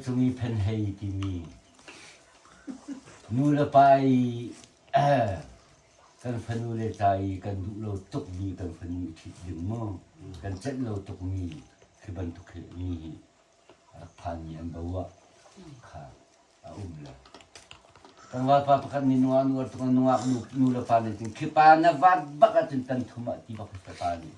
cung i phenhei timi nu le pa i kan fanu le ca i kan duh lo tukmi kan fanu i ṭhit ding mu kan celh lo tukmi khi bantuk hi mi hi a rak phanmi an bo ah kha a um lo. Tlangval pa pakhat nih nungak nu tuk nungak nu nu le pa nih cun khi pa na vat bak ahcun tan thum ah ti bak hi pa nih.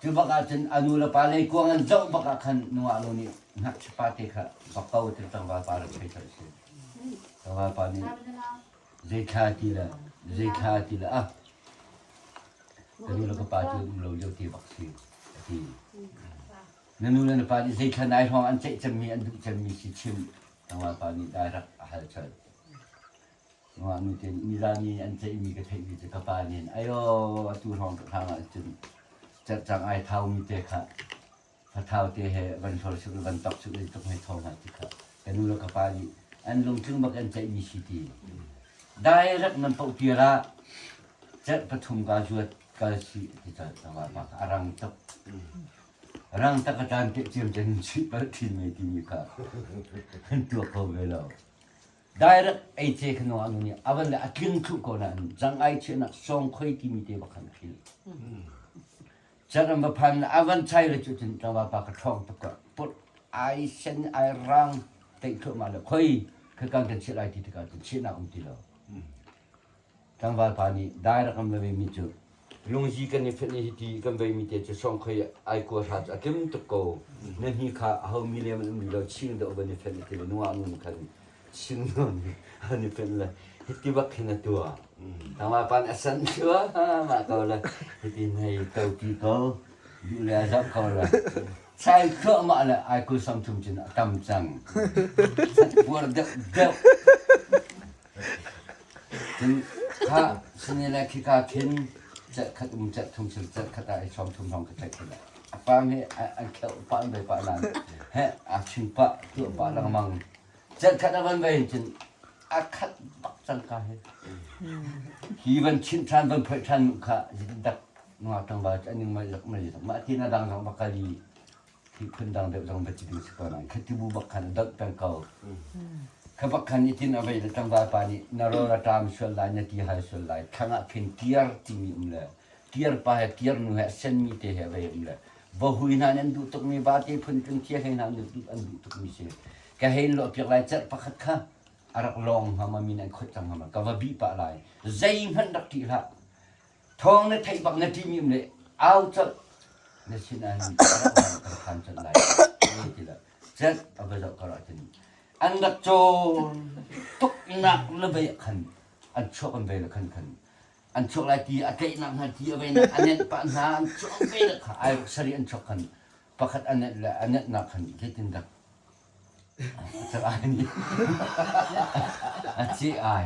Cu bak ahcun a nu le pa leikuang an zoh bak ah khan nungak nu nih ngakchia pa te kha bak ko ti tlangval pa rak thei colh si. Tlangval pa nih zei thla ti le zei thla ti le ah ka nu le ka pa cu um lo lio te bak si a ti. Na nu le na pa nih zei thla nai hrawng an ceih cemmi an duh cemmi si chim. Tlangval pa nih dai rak a hal colh. Nungak nu te nih nizan i an ceihmi ka theihmi cu ka pa nih ayo atu hrawng hrang ah cun cerhcang ai thaumi te kha fathau te he van hlor suk le van tok suk le tuk hei tho hna ti kha ka nu le ka pa nih an lungtling bak an ceihmi si ti. Direct nan poh tir ah cerh pathum ka zuat kal si ti colh tlangval pa kha a rang tuk. Rang tak a tlan teh ciam cun chih palh thin me timi kha an tuak kho ve lo. Direct ei ce kha nuah nu nih avan le a tling thlu ko nain cang ai chiahnak sawng khoi timi te bak khan a phil. Chan an va phan avan chai le cu cun tlangval pa ka ṭhawng tuk ka put ai sen ai rang teih thluahmah le khoi kha kan kan chiah lai ti tikah cun chiahnak um ti lo. Tlangval pa nih dai rak kan va veimi cu lungzi kan i fenh i hiti kan veimi te cu sawngkhoi ai kua hra cu a tlim tuk ko. Na hni kha aho mi lem an um rih lo ching deuh van i fenh a ti le nungak nu khan ching nawn an i fenh le hiti bak hin a tuah. Tlangval pa nih a san thluahmah ko le hiti hei to ti ko duh le a zoh ko le sai thluahmah le ai kul sam thum cun a tam cang. Puar deuh deuh. Cun kha sini le khika khin cerhkhat um cerhthum sil cerhkhat ah i sawmthum hrawng ka tlaih khawh. A pang hi an kheuh pah an bei pah nain heh aa ching pah tuah pah lengmang. Cerhkhat a van vei hin cun a khat bak cang ka hi. Hi van chinh ṭhan van phoih ṭhan nu kha dak nungak tlangval cu an ning mei zak mei zak mah ti na dang zong va kal i Hi phundang deuh zong va ci ding si ko nain khati bu bak khan a donh peng ko. Kha bak khan itin a vei le tlangval pa nih na rawl a ṭam sual lai, na ti hal sual lai, thlang ah khin tiar timi um le tiar pa he tiar nu he a senmi te he a vei um le vahui hna nih an duh tukmi vate phun tlung thia hlei hna an duh an duh tukmi si. Ka hei in lawhpiak lai cerh pakhat kha a rak lawng hnga ma min an khoih cang hnga ma ka va bih pah lai. Zeihmanh rak ṭih hlah. Thawng na theih bak na ṭihmi um le au colh na sin ah hin kan phan colh lai ti la cet a va zoh kar ahcun an rak cawn tuknak le vei ah khan an chuak an vei le khan khan an chuak lai ti a tlaihnak hna ti a vei nak a nenh pah hna an chuak ve le kha ai sari an chuak khan pakhat a nenh le a nenhnak khan zeitin dak A ceh ai.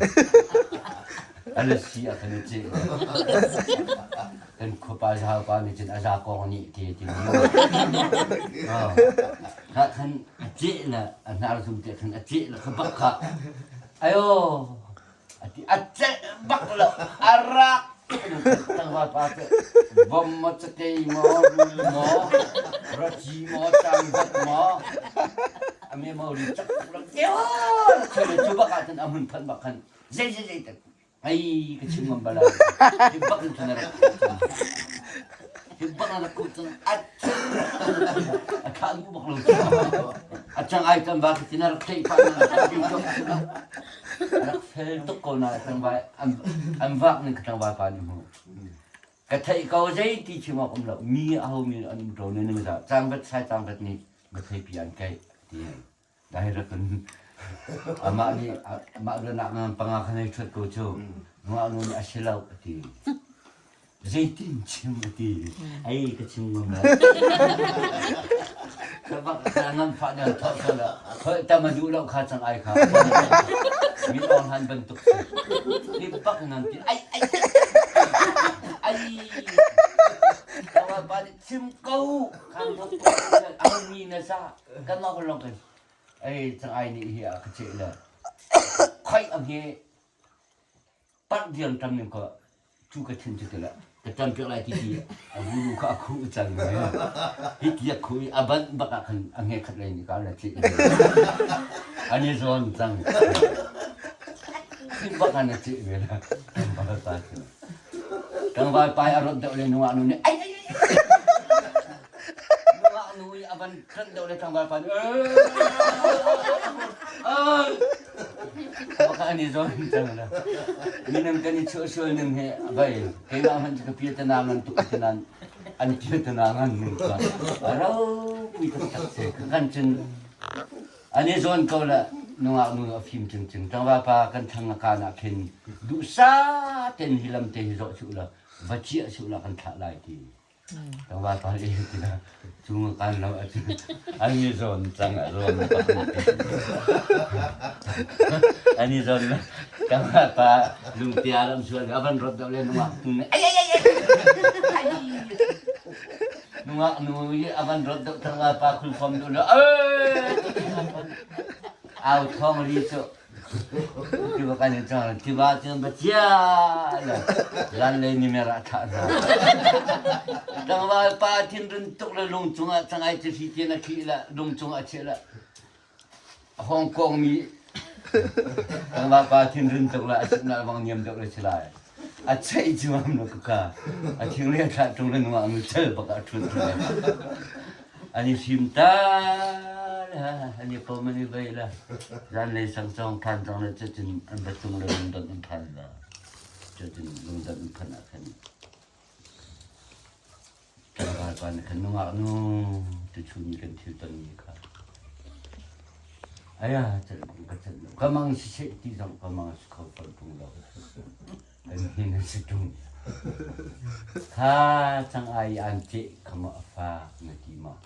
A lasi a kan i ceh. Kan khuapa zau pa nih cun a za kong nih te ti mu. Kha khan a ceh le a hnar zum te khan a ceh le kha bak kha. Ayo A ti a celh bak lo a rak tlangval pa cu vom maw cakei maw rul maw raci maw tangvat maw a memory cak tuk lo cu bak ah cun a hun phanh bak khan zei zei zei tak ai ka chim ngam bala hi bak in cun a rak hi bak a rak kuh cun a a thah duh bak lo a cang ai cang ba ka tin a rak tleih pah na A rak fel tuk ko nain tlangval an vak ning tlangval pa nih hmu. Ka theih ko zei ti chim awk um lo. Mi aho mi an um ṭo ne ning za cangvat sai cangvat nih biatheipi an keih ti. Dai rak in amah nih amah ruahnak ngan panga khan hei ṭhuat ko cu. Nungak nu nih a si lo a ti. Zeitin chim a ti. Ei ka chim ngam lo. Ka bak ka ngam fah na thawh thawh lo. Thawh tam a duh lo kha cang ai kha. Min Aung Hlaing bantuk si. Hi bak nan ti ai ai ai. Kawa pa nih chim ko. Kan thok ko. Ang mi na sa. Kan mah long kan. Ei cang ai nih hi a ka cheh le. Khoi ang hi Parh diam tam ning kaw cu ka thin cu ti le. Ka ṭampiak lai ti ti a vulu kha a khuh cang. Hi ti a khuh i a banh bak ah khan a nge khat lei nih ka la cih. An i zawn cang. Hi bak an a cih ve la. Tlangval pa cu. Tlangval pa hi a rawt deuh le nungak nu nih ai ai ai. Nungak nu i a van ṭanh deuh le tlangval pa nih Baka an i zawn cang la. Minung kan i chuahsual ning hi vai keimah hmanh cu ka pia tana ngan tuk ti nan an pia tana ngan ning ka ro pui taktak si kan cun an i zawn ko la nungak nu a fim cingcing tlangval pa kan thlang a kaan ah khin duhsa ten hi lam te hi zawh suh la va ciah suh la kan thlah lai ti Tlangval pa le tiah cu kan lo ahcun an i zawn cang a zawn an i zawn tlangval pa lungtia ram sual a van rot deuh le nungak nu nih ai ai ai ai nungak nu i a van rot deuh tlangval pa khulfom deuh le au thawng ri cu Tiva kan in cang tiva cun ba cia le zanlei ni mer ah thlah hna. Tlangval pa thinrun tuk le lung cungah cangai cihri tian a khih la lung cungah a chiah la Hong Kong mi tlangval pa thinrun tuk la a suknak bang niam deuh le si lai. A cheih cu am na ka a thing le thlah tung le nungah nu chel bak a thun thun. An i fim ta le an i pom an i vei le zanlei sang cawng phan cang le cutin an va tung le lungdonh an phan la. Cutin lungdonh an phanh ah khan tlangval pa nih khan nungak nu tuchun kan thil tonmi kha aya ka celh lo ka mang siseh ti zong ka mang si kho fawn ṭung lo. Kan hin an si ṭung. Kha cang ai an ceh kha maw a fak na ti maw?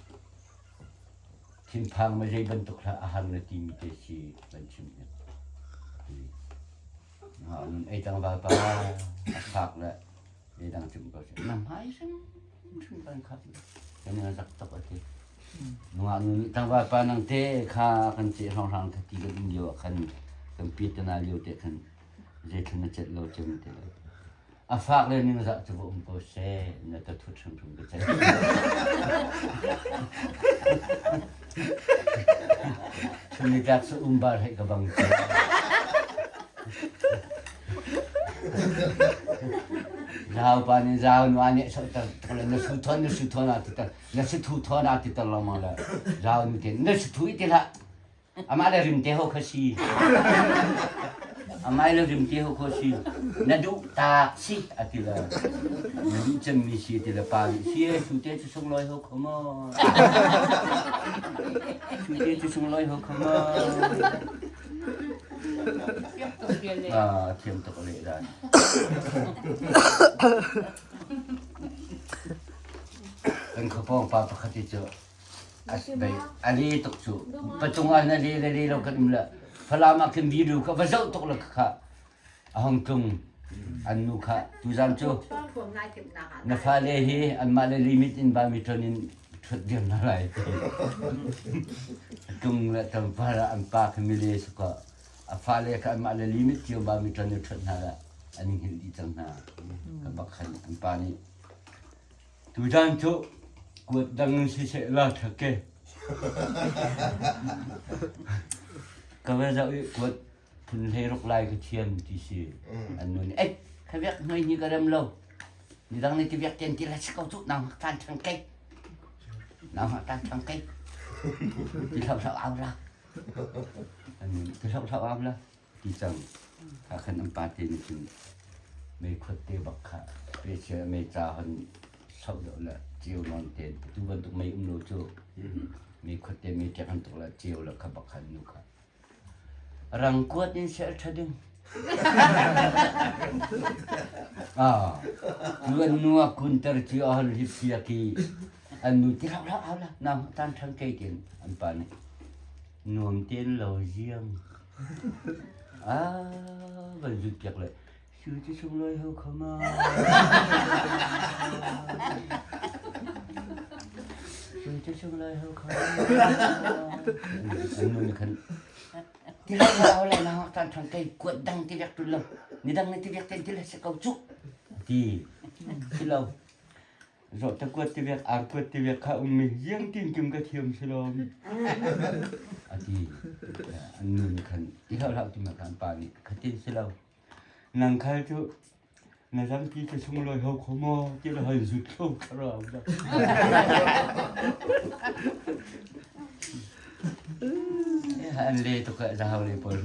Thinphang ma zei bantuk hlah a har na timi te si van chim hnik. Nun ei tlangval pa a fak le leidang chim ko si. Na hmai hrim hrim kan khap. Kan ning a zak tuk a ti. Nungak nu nih tlangval pa nang te kha kan ceh hrawnghrang thati kan um lio ah khan kan piatana lio te khan Zeitluk na celh lo cem ti lo. A fak le ningzah cu va um ko seh, na ka thut hrimhrim ka celh. Chun cu um bar hei ka bang cu. Zau pa nih zau nua nih so tar na su thon na su thon a ti tar na su thu thon a ti tar lengmang le zau nu te na su thu i ti hlah Amah le rimte ho kha si. Amah le rimte ho kha si. Na duh tak si a ti le. Na duh cemmi si a ti le pa nih si e su te cu sunglawi ho kho maw. Su te cu sunglawi ho kho maw. Ah, thiam tuk a leh dan. Kan khuapawng pa pakhat hi cu A le tuk cu. Patung ah na le le le lo kan um le Falam ah khin video kha va zoh tuk le kha a hong tlung an nu kha tuzan cu na fale hi anmah le limit in ba mi ṭon in ṭhut diam na lai ti. Tlung le tlangval ah an pa kha mile suka a fale kha anmah le limit cio ba mi ṭon in ṭhut hna la an i hngilh dih cang hna. Ka bak khan an pa nih Tuzaan cu kuat dang in siseh la ṭhake. Ka va zoh i kuat phun 16 lai ka thiam ti si. An nu nih, "Ei, kha vek hnuai ni ka rem lo. Midang nih ti vek ten ti la si ko cu, nang hak tan ṭhang kei. Nang hak tan ṭhang kei. Ti hlau hlau au la. An nu nih, ti hlau hlau au la. Ti cang. Kha khan an pate nih cun meikhuat te bak kha special meica hon soh deuh le ceu nawn te tu bantuk mei um lo cu meikhuat te mei ṭek an tuk le ceu le kha bak khan nu kha rang kuat in sel ṭha ding ah tu an nu a kunter cu a hon hlip piak i an nu ti hlau hlau la nam tan ṭhang kei tin an pa nih nuam ten lo ziang Ah, van zut piak le su cu sunglawi ho kho ma. Su cu sunglawi ho kho ma. An nu nih khan ti lai la lai na hak tan thang kai kuat dang ti vek tu lo ni dang ni ti vek ten ti le se ko cu ti. Si lo. Zawh ta kuat ti vek, ar kuat ti vek kha ummi ziang tin kim ka thiam si lo. A ti. An nu nih khan i hlau hlah ti ma khan pa nih khatin si lo. Nang khal cu na zampi ka sunglawi ho kho maw ti la hoi zut kho kha ra. An le tuk zahau le pawl.